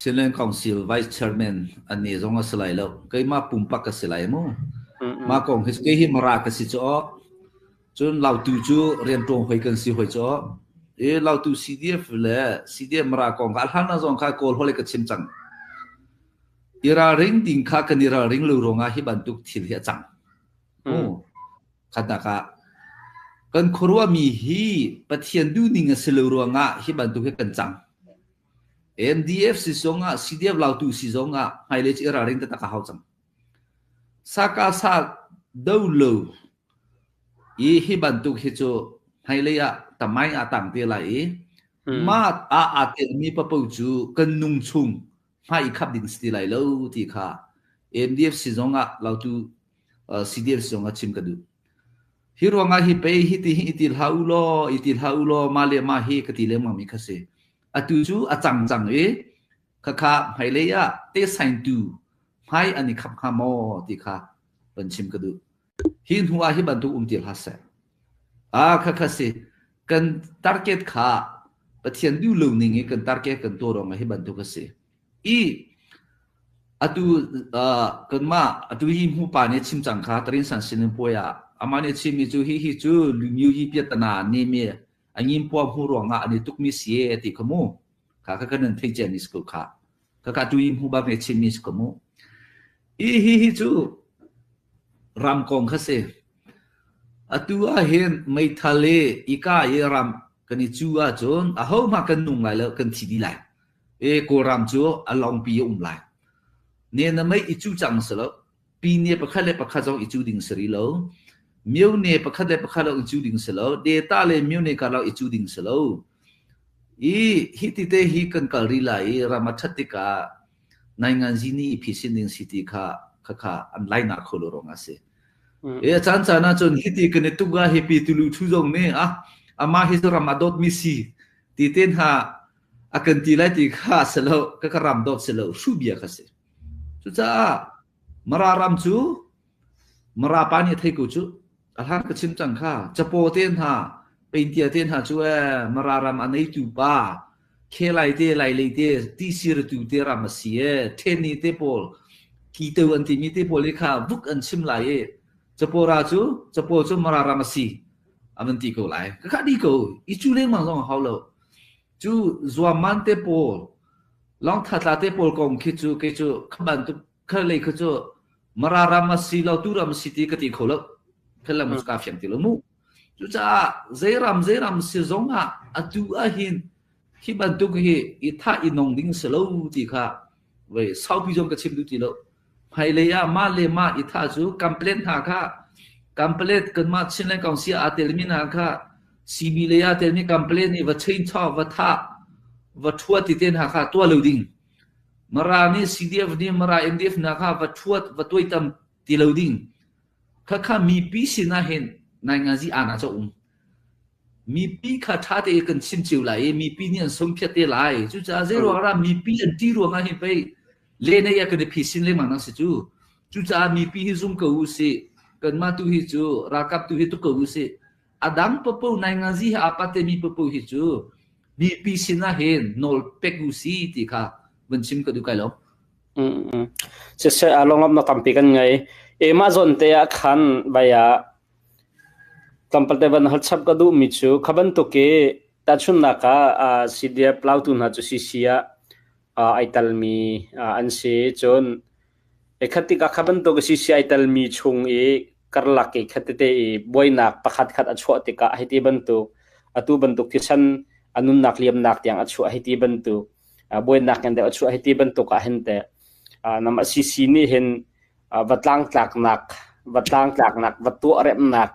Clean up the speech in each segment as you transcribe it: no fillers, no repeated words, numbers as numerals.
Chinland Council Vice Chairman an ne zong a si lai lo. Keimah pumpak ka si lai mu. Mah kong hi kei hi Mara ka si cu Cun Lautu cu rianṭuan hoi kan si hoi cu. I Lautu CDF le CDF Mara kong kha a hlan ah zong kha Kawl holh ka chim cang. I ralring ding kha kan i ralring lo ruangah hi bantuk thil hi a cang. Khatnak ah kan khuaruahmi hi Pathian duhning a si lo ruangah hi bantuk hi kan cang. MDF si zongah CDF Lautu si zongah hmailei cu i ralring taktak a hau cang. Sakasa do lo i hi bantuk hi cu hmailei ah tamai ah tang te lai i mah ah aa telmi papo cu kan nung chung hmai i khap ding si ti lai lo ti kha MDF si zongah Lautu CDF si zongah chim ka duh. Hi ruangah hi pei hi ti hi i ti hlah u law i ti hlah u law mah le mah hi ka ti lengmang mi kha si. Atu cu a cang cang i khakha hmailei ah te saintu hmai an i khap hnga maw ti kha van chim ka duh. Hi hnu ah hi bantuk um ti hlah seh. Ah khakha si kan target kha Pathian duh lo ning i kan target kan tuah ruangah hi bantuk a si. I atu kanmah atu hi hmu pa nih chim cang kha Tarin San Sinin puai ah amah nih chimmi cu hi hi cu Lumyu hi piatana ne mi angin pua hmu ruangah an i tukmi si e ti kha mu kha kha kan nan thei cia mi si ko kha kha kha tu hi hmu bak nih chimmi si ko mu i hi hi cu ram kong kha si atu ah hin meithal i ika i ram kan i cu ahcun aho hmah kan nung lai lo kan thi dih lai E Kawlram cu a lawngpi a um lai. Ne na mei i cu cang si lo. Pi ne pakhat le pakhat zong i cu ding si rih lo. Myo ne pakhat le pakhat zong i cu ding si lo. Deta le myo ne karlak i cu ding si lo. I hi ti te hi kan kal rih lai i ram a ṭhat tikah nainganzi nih i phisin ding si ti kha khakha an lai nak kho lo ruang ah si. E a caan caan ahcun hi ti kan i tuk ah hi pi tulu thu zong nih ah amah hi cu ram a dawt mi si ti te hna a kan ti lai ti kha si lo ka ka ram dawt si lo hruh bia kha si cucaah Mara ram cu Mara pa nih a thei ko cu a hlan ka chim cang kha capo te hna peintia te hna cu ee Mara ram a neitu pa khelai te lai lei te ti sirtu te ram a si ee theni te pawl kito an timi te pawl i kha vuk an chim lai i capora cu capo cu Mara ram a si a van ti ko lai ka kha di ko i cu lengmang zong a hau lo Cu zuamman te pawl, lawngthatla te pawl kong khi cu kei cu kha bantuk kha lei kha cu Mara ram a si lo tu ram a si ti ka ti kho lo. Kha lam cu kaa fiang ti lo mu. Cucaah zei ram zei ram si zong ah atu ahhin hi bantuk hi i thah i nong ding si lo ti kha vei saupi zong ka chim duh ti lo. Hmailei ah mah le mah i thah cu complaint hna kha complaint kanmah Chinland Council aa telmi hna kha CB lei aa telmi complaint nih va chainsaw va thah va ṭhuat ti te hna kha tuah lo ding. Mara nih CDF nih Mara NDF hna kha va ṭhuat va tuaitam ti lo ding. Khakha mipi sinah hin nainganzi ana ca um. Mipi kha ṭha tein kan chim cio lai i mipi nih an sungphiat te lai. Cucaah zei ruang ah mipi an ṭih ruangah hin pei lenei ah kan i phisin lengmang nang si cu. Cucaah mipi hi zum ko u sih. Kanmah tu hi cu ralkap tu hi tuk ko u sih. A dang papo nainganzi he aa patemi papo hi cu mipi sinah hin nawl pek u si ti kha van chim ka duh kai lo. Siseh a lawnglamnak tampi kan ngei. E mah zawn te ah khan vai ah tlawmpal te van hal chap ka duhmi cu kha bantuk i tahchunhnak ah CDF lautu hna cu CC ah ai talmi an si. Cun khat tikah kha bantuk CC ai talmi chung i karlak i khat tete i buainak pakhat khat a chuah tikah hei ti bantuk atu bantuk thisen a nunnak liamnak tiang a chuah hei ti bantuk buainak ngan deuh a chuah hei ti bantuk ah hin teh nam a CC nih hin va tlangtlaknak va tlangtlaknak va tuah remnak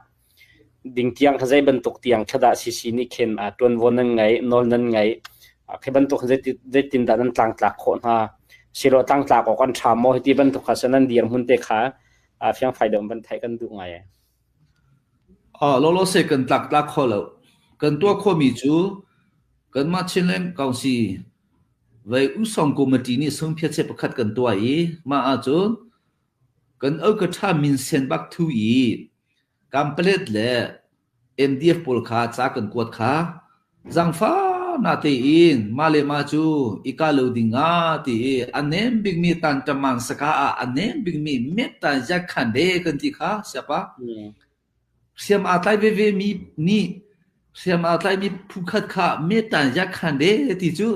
ding tiang kha zei bantuk tiang kha dah CC nih khin ṭuanvo nan ngei nawl nan ngei khi bantuk zeitin dah nan tlangtlak khawh hna silo tlangtlak awk an ṭha maw hiti bantuk kha nan dirhmun te kha fiangfai deuh van theih kan duh ngai. Lolo se kan tlak tlak kho lo. Kan tuah khomi cu kanmah Chinland Council vei usong committee nih sungphiat pakhat kan tuah i mah ahcun kan okatha minsen bak thu i Kampalet le MDF pawl kha ca kan kuat kha zangfah Natein mah le mah cu i kah lo ding ah ti i a nem bikmi tanṭaman saka ah a nem bikmi mettan ziakkhan de kan ti kha siapa. Hriam aa tlai veve mi nih hriam aa tlaimi phukhat kha mettan ziakkhan de ti cu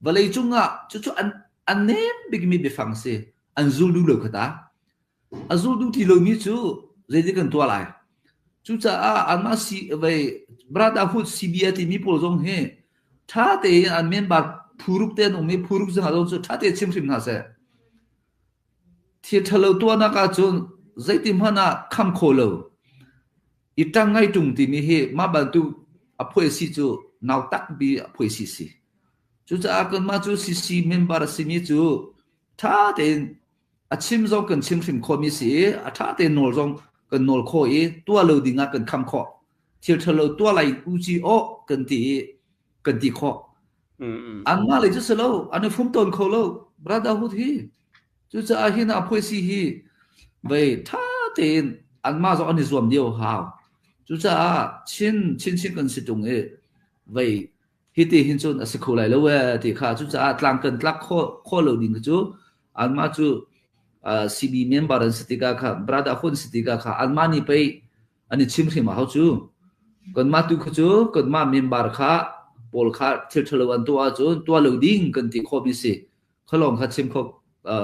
vawlei cungah cucu an a nem bikmi biafang si. An zul duh lo kha ta. A zul duh ti lomi cu zeitin kan tuah lai? Cucaah anmah si vei Brotherhood CBA timi pawl zong hi ṭha tein an member phuruk te an um i phuruk zong ah cu ṭha tein chim hrim hna seh. Thil ṭhalo tuahnak ahcun zeiti hmanh ah kham kho lo. I ṭang ngai ṭung timi hi mah bantuk a phuaisi cu nautak bi a phuaisi si. Cucaah kanmah cu CC member a simi cu ṭha tein a chim zong kan chim hrim khawhmi si i a ṭha tein nawl zong kan nawl khawh i tuah lo ding ah kan kham khawh. Thil ṭhalo tuah lai u ci aw kan ti i kan ti khawh. Anmah lei cu si lo, an i fum tawn kho lo. Brotherhood hi cucaah hi na phuaisi hi vei ṭha tein anmah zong an i zuam lio hau. Cucaah chin chinchin kan si ṭung i vei hiti hin cun a si kho lai lo ee ti kha cucaah tlang kan tlak khawh khawh lo ding cu anmah cu CB member an si tikah kha brotherhood si tikah kha anmah nih pei an i chim hrim a hau cu kanmah tu kha cu kanmah member kha pawl kha thil ṭhalo an tuah ahcun tuah lo ding kan ti khawh mi si kha lawng kha chim kho.